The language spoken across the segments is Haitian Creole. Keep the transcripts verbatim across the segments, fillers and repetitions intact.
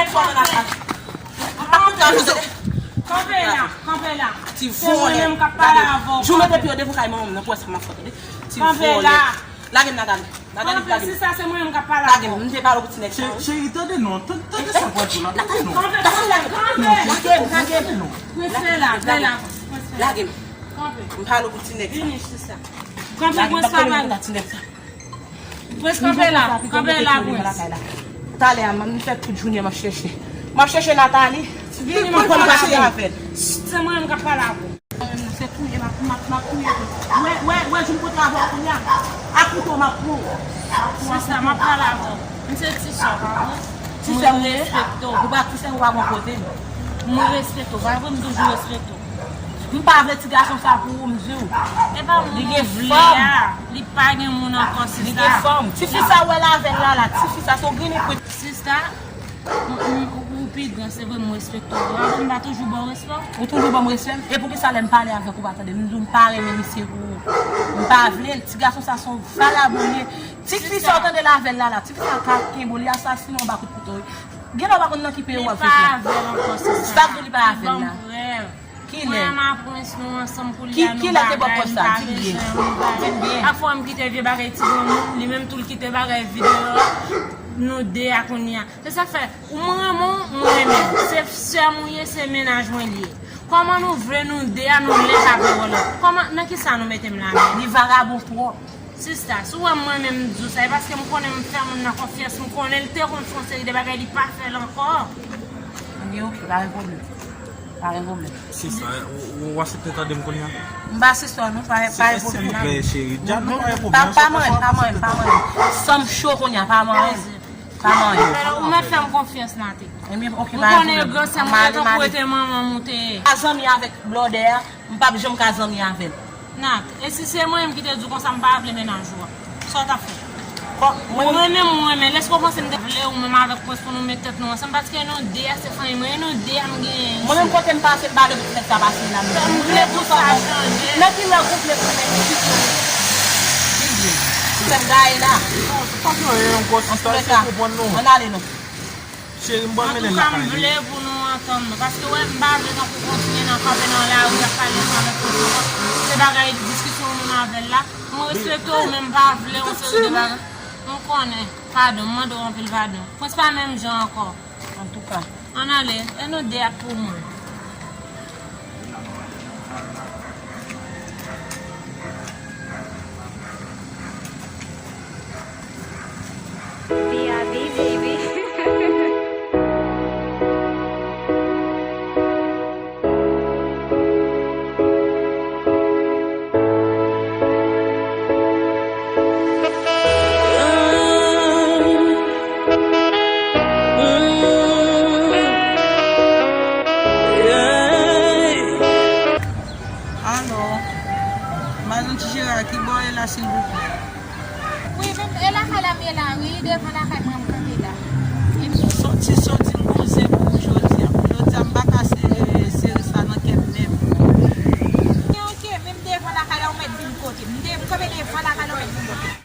tout fwa nan lakay. M pa konn sa nou se. Kanpe la, kanpe la. Ti vòlè. Se mwen menm k ap pale avè w. Jou mete pye w devan kay manman m nan pou wè sa m ap fè, tande. Ti vòlè. Lage m, Nathalie. Nathalie, lage m. Si sa se mwen menm k ap pale avè w. Lage m, m te pale w pou ti nèg sa. Cheri, tande non. Tande sa pou di la. Tande non. Kanpe, kanpe, kanpe. Lage m, lage m. Rete la, rete la. Lage m. Kanpe. M pale w pou ti nèg sa. Vini, sista. Kanpe, Prince, pa pale. Prince, kanpe la. Kanpe la, Prince. Talè a, m fè tout jounen m ap chèche. M ap chèche Nathalie. Vini, m konn pase avè l. Se mwen menm k ap pale avè w. Se touye m ap, m ap, m ap touye tou. Wè, wè, wè, jou m kontre avè w kounye a. A kouto m ap pran w. Sista, m ap pale avè w. M se ti sè w, pa vre? Ti sè m ye? Mwen respekte w. Ou pa ti sè m, ou pa bon kote m. Mwen respekte w, pa vre? M toujou respekte w. M pa vle ti gason sa pou ou, m di w. E pa moun ou vle a. Li pa gen moun ankò, sista. Li gen fanm. Ti fi sa ou wè l avè l la, la, ti fi sa, se yon grenn eprit. Sista, m, m, ou pi gran, se vre, m respekte w. Ou pa, m pa toujou ba w respè w? Ou toujou ban m respè m? E poukisa lè m pale avèk ou, ou pa tande m? M di w m pa renmen misye pou ou. M pa vle l. Ti gason sa se yon vagabon li ye. Ti fi sa ou tande l avè l la, la. Ti fi sa ka kenbe w, li asasinen w anba kout kouto, wi. Genlè w pa konn nan ki peyi w ap viv la. Li pa avè l ankò, sista. Sa k di w li pa avè l la? Li ban m prèv. Kilè? Mwen ak Prince nou ansanm koulye a, nou bagay, m pa bezwen, m bagay. Di m byen. Afwa m kite vye bagay ti granmoun, li menm tou l kite bagay videyo a, nou de a kounye a. Se sa k fè, ou m renmen w, m renmen w. Se sè m ou ye, se mennaj mwen li ye. Kòman nou vle nou de a, nou lè k ap wè lòt? Kòman, nan kisa nou mete m la menm? Li vagabon twòp. Sista, si w wè m mwen menm m di w sa, e paske m konnen m fè moun nan konfyans, m konnen l te konn fè yon seri de bagay, li pa fè l ankò. Ebyen, oke, pa gen pwoblèm. Pa gen pwoblèm. Sista, ou, ou aksepte tande m kounye a? M pa sista w non, pa, pa gen pwoblèm. Silvouplè, cheri, Dja, non, pa gen pwoblèm. Pa, pa manyen, pa manyen, pa manyen. San m cho kounye a, pa manyen. Pa manyen. Ou mèt fè m konfyans, Nati. Ebyen, oke, pa gen pwoblèm. M konnen gran sè m ou te tankou rete manman m ou te ye. Pa zanmi avèk blòdè a. M p ap janm ka zanmi avè l. Nat, e si se mwen menm ki te di w konsa, m pa vle mennaj ou a? Sa w t ap fè? Bon, mwen menm, mwen menm, èske w panse m te vle ou menm avèk Prince pou nou met tèt nou ansanm? Paske nou de a se fanmi mwen, e nou de a m genyen isi. Mwen menm kote m pase, m pa vle pou ti nèg sa pase la menm. M vle pou sa chanje. Nan ki lang ou vle pou nèg ki kite w? Di byen. Ou fè m gaye la. Non, se pa gen anyen ankò, sista, se konprann nou. Ann ale non. Cheri, m pral mennen l lakay li. Antouka, m vle pou nou antann nou. Paske, wè, m pa vle tankou kontinye nan kanpe nan lari, ap pale ansanm avèk Prince ankò. Se bagay diskisyon ou menm avè l la. M respekte w, men m pa vle yon seri de bagay. M konnen. Padon, m mande w anpil padon. Prince pa menm jan ankò. Antouka. Ann ale, e nou de a k pou mwen. B I B, baby. Alo, madanm Ti Jera, ki bò w ye la, silvouplè? Wi, men e lakay la m ye la, wi, devan lakay mwen m kanpe la. M soti, soti, m poze pou ou jodi a. Jodi a, m pa ka sere, sere sa nan kè m menm. Oke, oke, men m devan lakay la, ou mèt vin kote m. M de-, m kanpe devan lakay la, ou mèt vin kote m.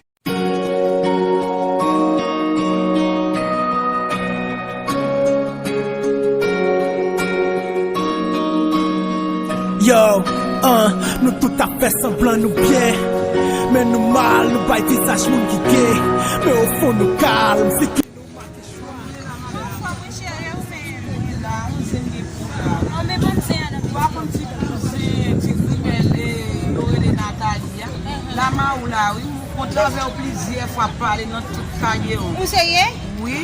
Yo, uh, nou tout ap fè sanblan nou byen, men nou mal, nou bay vizaj moun ki gay, men ofon nou kalm, figi nou make chwa. Bonswa, mwen cheri, ou menm? Mwen la, ou se m gen pou la. An, men bann zen an nan. Ou pa konn ti kouzen, ti grimèl, e, yo rele Nathalie a? Lama ou la, wi, ou kont Avè w plizyè fwa pale nan tout kaye w. Ou serye? Wi.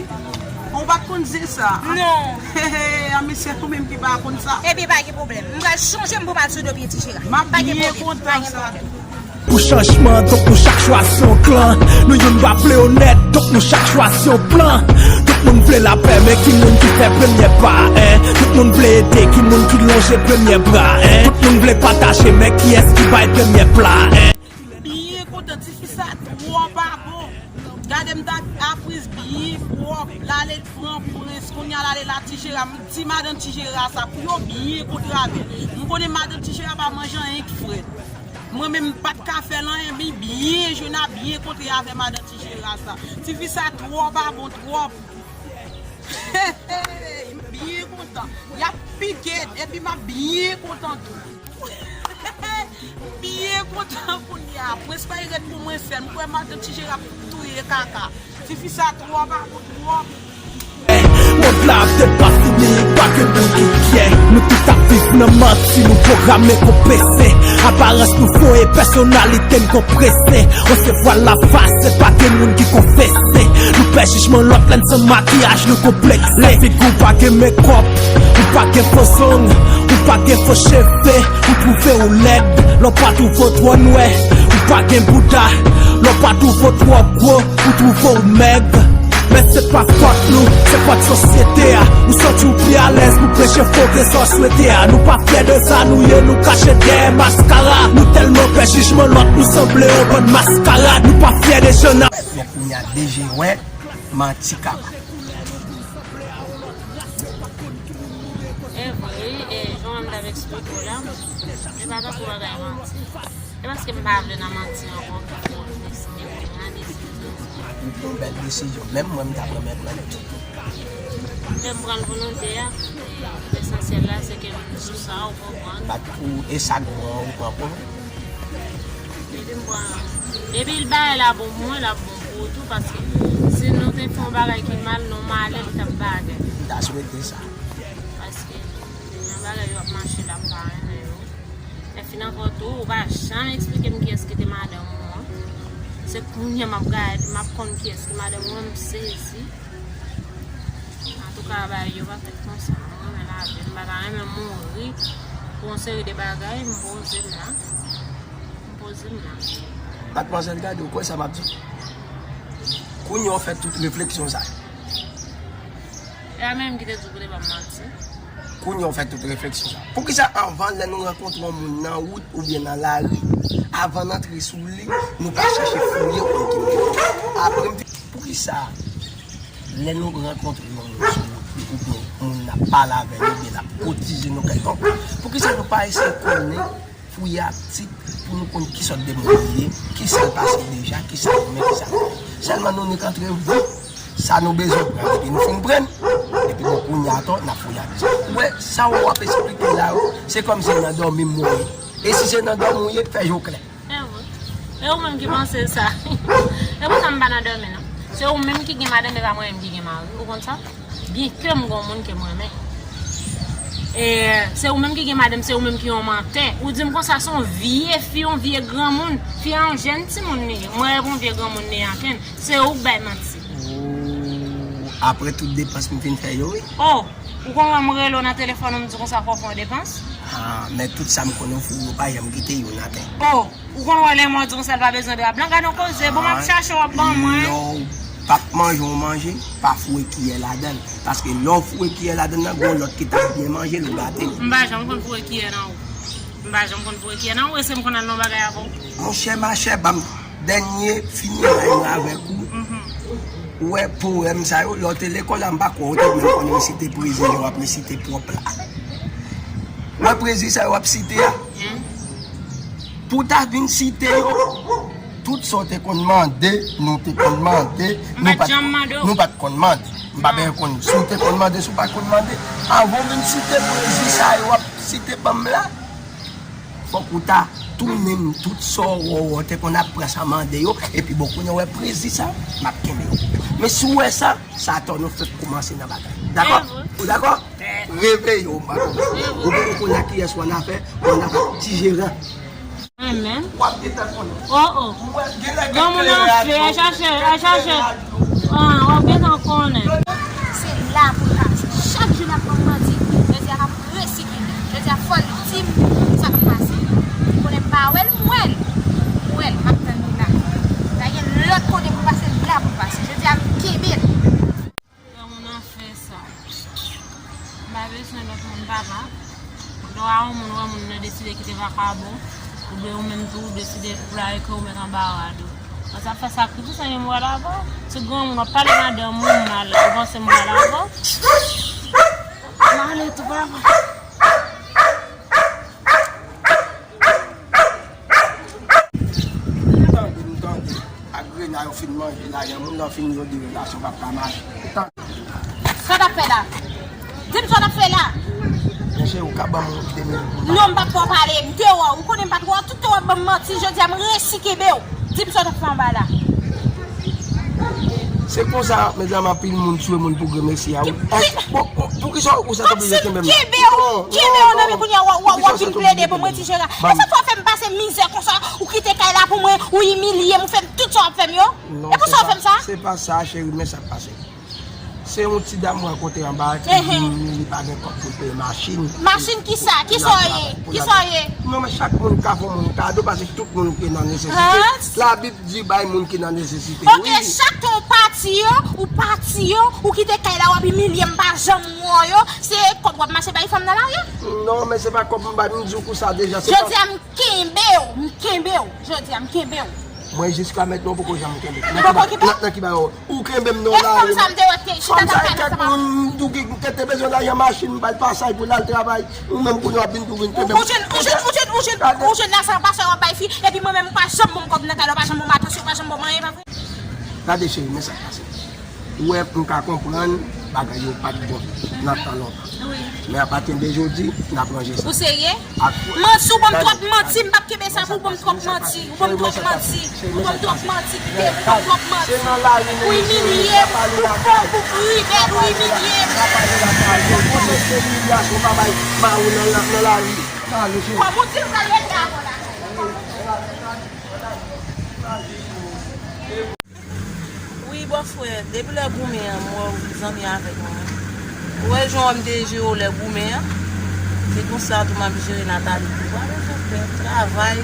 Ou pa t konn di sa? Non. A mesye ou menm ki pa konn sa. Epi pa gen pwoblèm. M pral chanje m pou m al sou do pye Ti Jera. M ap byen kontan sa. Pou chanjman, donk nou chak chwazi yon klan. Nou youn pa vle onèt, donk nou chak chwazi yon plan. Tout moun vle lapè, men ki moun ki fè premye pa, en? Tout moun vle ede, ki moun ki lonje premye bra, en? Tout moun vle pataje, men kiyès ki bay premye pla, en? Byen kontan, tifi sa twò pa bon. Gade m ta apriz byen pwòp, l ale pran prens, kounye a l ale la Ti Jera, m di madan Ti Jera sa pou yo byen kontre avè l. M konnen madan Ti Jera pa manje anyen k frèt. Mwen menm m pa t ka fè l anyen, men byen jwenn a byen kontre avè madan Ti Jera sa. Tifi sa twò pa bon twòp. M byen kontan. Y ap pike epi m ap byen kontan tou. M byen kontan kounye a. Prens pa ret pou mwen sèl. M kwè madan Ti Jera ap touye kaka. Tifi sa twò pa bon twòp. Mond la ap te pa fini, pa gen moun ki kyè. Nou tout ap viv nan manti, nou pwograme kon pese. Aparans nou fo e pèsonalite n konprese. Resevwa lafas, se pa gen moun ki konfese. Nou pè jijman lòt lè n san makiyaj, nou konplekse. Lè figi w pa gen mekòp, ou pa gen fo zong, ou pa gen fo cheve, ou twouve w lèd. Lè w pa twouve w twò nwè, ou pa gen bouda. Lè w pa twouve w twò gwo, ou twouve w mèg. Men se pa fòt nou, se fòt sosyete a. Ou santi w pi alèz pou preche fo ke sa w swete a. Nou pa fyè de sa nou ye, nou kache dèyè maskara. Nou tèlman pè jijman lòt, nou sanble yon bann maskarad. Nou pa fyè de jan n ap Men kounye a, D J wè, manti kaba. E vre, e jan m t ap eksplike w la, e pa tankou bagay manti. E paske m pa vle nan manti ankò, pou m deside pran desizyon. Yon bèl desizyon. Menm mwen, m t ap renmen pran l tou. Lè m pran l volonte a, e, lesansyèl la, se ke m di w sa, ou konprann. Bat pou, e sa k bon an, ou pran pou ou. Depi m pran, depi l bagay la bon pou mwen, l ap bon pou ou tou, paske si nou te fè yon bagay ki mal, nou malè, li t ap bagay. M ta swete sa. Paske gen bagay yo ap mache la, m pa renmen yo. Lè fin ankò tou, ou pa janm eksplike m kiyès ki te madanm ou an. Se kounye a m ap gade, m ap konn kiyès ki madanm ou an, m sezi. Antouka, bagay yo pa fèt konsa. Mwen renmen lavi, m pa ta renmen mouri pou yon seri de bagay, m poze m la. M poze m la. Madmwazèl, gade, ou kwè sa m ap di? Kounye a w fè tout refleksyon sa yo. E a menm ki te di w pou te ban m manti. Kounye a w fè tout refleksyon sa. Poukisa anvan, lè nou rankontre yon moun nan wout oubyen nan lari, avan n antre sou li, nou pa chache fouye konn ki moun? Apre m te, poukisa lè nou rankontre yon moun sou wout li oubyen moun nan ap pale avè nou oubyen l ap kotize nou kèlkonk, poukisa nou pa eseye konnen fouye ak tit pou nou konn ki sòt de moun li ye, ki sa l pase deja, ki sa l renmen, ki sa l pa renmen. Sèlman nou nik antre vou, sa nou bezwen pran, depi nou fin pran l, epi bon, kounye a atò, n ap fouye ak tit. Ou wè, sa w ap esplike la yo, se kòmsi nan dòmi m mouri. E si se nan dòmi w ye, fè je w klè. E vre. E ou menm ki panse sa. E pou sa m pa nan dòmi non. Se ou menm ki gen madanm, e pa mwen menm ki gen mari. Ou konn sa? Byenke m gon moun ke m renmen. E se ou menm ki gen madanm, se ou menm ki yon mantè. Ou di m konsa, se yon vye fi, yon vye granmoun. Fi a yon jèn timoun li ye. Mwen wè yon vye granmoun li ye ankenn. Se ou k bay manti. Ou, apre tout depans m fin fè yo, wi. Oh, ou konn wè m rele w nan telefòn, ou m di konsa fò w fè yon depans? Ah, men tout sa m konnen w fè yo pa janm kite youn atè. Oh, ou konn wè lè mwen di konsa l pa bezwen dra blan, gade yon koze, bon m ap chache w ap ban mwen. Lè w p ap manje yon manje, pa foure kiyè ladan l. Paske lè w foure kiyè ladan l nan, gon lòt ki t ap byen manje l, ou gate l. M pa janm konn foure kiyè nan ou. M pa janm konn foure kiyè nan ou, e se m konn al nan bagay avè w. Monchè, machè, ban m dènye fini lay mwen avèk ou. Ou wè powèm sa yo, lè w te lekòl la, m pa kwè w te menm konn resite pwezi jan w ap resite pwòp la. Ou wè pwezi sa yo w ap site a? Pou w ta vin site yo, tout sa w te konn mande, nou te konn mande, nou pa t, nou pa t konn mande. M pa bezwen konn si w te konn mande, si w pa t konn mande. Avan w vin site pwezi sa yo w ap site ban m la, fòk ou ta tounen m tout sa w wè w te konn ap pran sa mande yo, epi bon, kounye a w wè pwezi sa, m ap kenbe yo. Men si w wè sa, sa atò nou fèk kòmanse nan bagay. Dakò? Ou dakò? Reveye w, m pa konn. Ou poko konn a kiyès w annafè, w annafè ak Ti Jeran. Amen. W ap gentan konnen. Oh, oh. Mwen, gen lè gen klere a dlo. Al chache, al chache. Ah, w ap gentan konnen. Se la pou l pase. Chak jou l ap ban m manti. Jodi a m ap resi kenbe. Jodi a fò l di m sa k ap pase. Konnen m pa wè l, m wè l. M wè l, m ap tann li la. La gen lòt kote pou l pase, la pou l pase. Jodi a m kenbe l. Lè moun nan fè sa. M pa bezwen lòt moun papa. Lè w a yon moun, wè moun nan deside kite vakabon, oubyen ou menm tou ou deside pou l al ekri ou met anba rad ou. Mwen sa fè sa ki pou sa yon mwa lavan. Ti granmoun w ap pale madanm ou mal, ou panse m pral avè w? M ale tou papa. M tande, m tande. Ak Grena yo fin manje la, yon moun nan fin yo di relasyon p ap ka mache. M tande. Sa w t ap fè la? Di m sa w t ap fè la. Monchè, ou ka ban m de minit pou m pale? Non, m p ap fè w pale. M te wè w. Ou konnen m pa t wè w. Tout tan w ap ban m manti. Jodi a, m resi kenbe w. Di m sa w t ap fè anba la. Se konsa, medam, anpil moun tchwe moun pou grenmesi a, wi. Ki, ki, bon, bon, poukisa ou sa t oblije kenbe m? Kenbe w, kenbe w nan men kounye a, w ap vin plede pou mwen, ti Jera. E sa fè w fè m pase mizè konsa, ou kite kay la pou mwen, ou imilye m, ou fè m tout sa w ap fè m yo? E pou sa w fè m sa? Se pa sa, cheri, men sa k pase. Se yon ti dam m rankontre anba ki di m li pa gen kòb pou l peye machin. Machin kisa? Kisa w ye? Kisa w ye? Non, men chak moun ka fè yon moun kado, paske tout moun te nan nesesite. Labib di bay moun ki nan nesesite, wi. Ok, chak tan w pati yo, ou pati yo, ou kite kay la, w ap imilye m, m pa janm wè w yo, se kòb w ap mache bay fanm nan lari a? Non, men se pa kòb m bay, m di w konsa deja, se pa. Jodi a, m kenbe w, m kenbe w. Jodi a, m kenbe w. Mwen, jiska mentnan, ou poko janm kenbe m. Nan ki ba-, nan, nan ki bagay ou kenbe m nan lari? E fanm sa m te wè te chita t ap pale ansanm avè m. Fanm sa e kèk moun, m tou ki, ki te bezwen lajan machin, m ba l pasaj pou l al travay. Ou menm kounye w ap vin tou vin kenbe m. Ou jwenn, ou jwenn, ou jwenn, ou jwenn, ou jwenn la sa, w ap bay fi, epi mwen menm, ou pa janm ban m kòb nan kay la, ou pa janm ban m atansyon, ou pa janm ban m anyen, pa vre? Gade cheri, men sa k pase. Ou wè, m ka konprann bagay yo pa t bon nan tan lontan. Wi. Men apati de jodi, n ap ranje sa. Ou serye? Manti, ou ban m twòp manti, m p ap kenbe sa pou ou ban m twòp manti. Ou ban m twòp manti. Ou ban m twòp manti, kite m, ou ban m twòp manti. Ou imilye m, ou fè, ou ri bèl, ou imilye m. Kòm ou di m pral rete avè w la. Wi, bòfrè, depi lè goumen an, m wè w zanmi avèk mwen. Ou wè jan m te jere w lè goumen an? Se konsa tou m ap jere Nathalie tou. Pa bezwen pè, travay,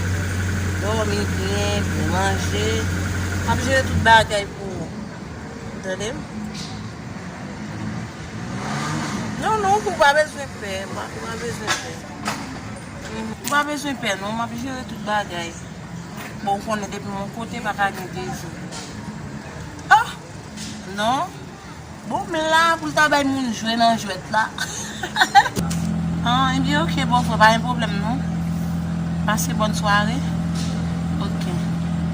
dòmi byen, byen manje. M ap jere tout bagay pou ou. Ou tande m? Non, non, ou pa bezwen pè, ou pa, ou pa bezwen pè. Mhm. Ou pa bezwen pè, non, m ap jere tout bagay. Bon, ou konnen depi yon kote pa ka gen de jou. Ah! Non. Bon, men la, pou l ta bay moun jwe nan jwèt la. Ah, ebyen, ok, bòfrè, pa gen pwoblèm, non. Pase bòn sware. Ok.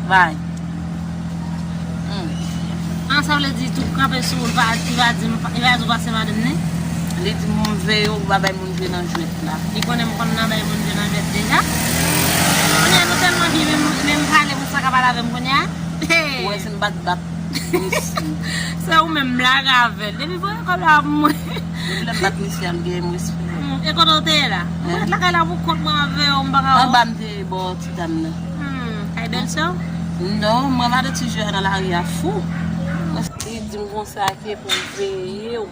Bye. Hmm. Ah, sa vle di tou kanpe sou ou, li pa, li pa di m, li pa di w pase madanm ni? Li di m veye w pou pa bay moun jwe nan jwèt la. Li konnen m konn nan bay moun jwe nan jwèt deja. Kounye a nou tèlman byen, men m, men m pale pou sa ka pale avè m kounye a. Ou wè si m bat bat misye. Se ou menm m lage avè l. Depi voye kòb la pou mwen. Depi lè m bat misye a, m genyen m respè. Hmm, e kote w te ye la? Mwen ret lakay la pou kont mwen avè w, m pa ka wè w. Anba m te ye bò ti dam nan. Hmm, kay bèlsè w? Non, mwen madan Ti Jera nan lari a fou. Li di m konsa ke pou m veye w,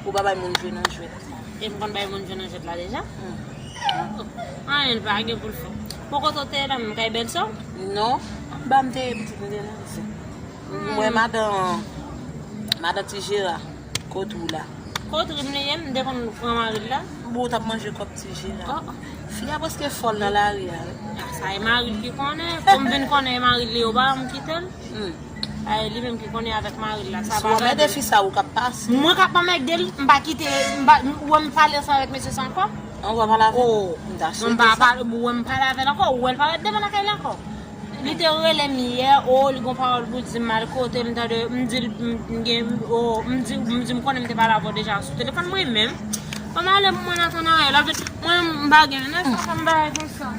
pou pa bay moun jwe nan jwèt. E m konn bay moun jwe nan jwèt la deja? Hmm. Oh, anyen l pa gen pou l fè. Bon, kote w te ye la menm, kay bèlsè w? Non, anba m te ye pitit m te nan lise. Mwen madan, madan Ti Jera, kot ou la? Kot ou m li ye, m te konn pran mari l la. Bon, ou t ap manje kòb Ti Jera. Oh. Fi a prèske fòl nan lari a, wi. Ah, sa e mari l ki konnen. Pou m vin konnen e mari l li, ou pa m kite l. Hmm. A, e li menm ki konnen avèk mari l la. Sa pa gade. Si w anmède fi sa, ou k ap pase. Mwen k ap anmède l, m pa kite, m pa, ou wè m pale ansanm avèk mesye sa ankò? An, ou pa pale avè l? Oh. M ta swete sa. Ou wè m pale avè l ankò, ou wè l parèt devan lakay la ankò. Li te rele m yè, oh, li gon pawòl pou di m al kote, m tande, m di l, m, m gen, oh, m di, m di m konnen m te pale avè w deja sou telefòn mwen menm. Ban m ale pou mwen atann anyen. Lòt, mwen, m pa gen, nan sa, m pa gen konsa.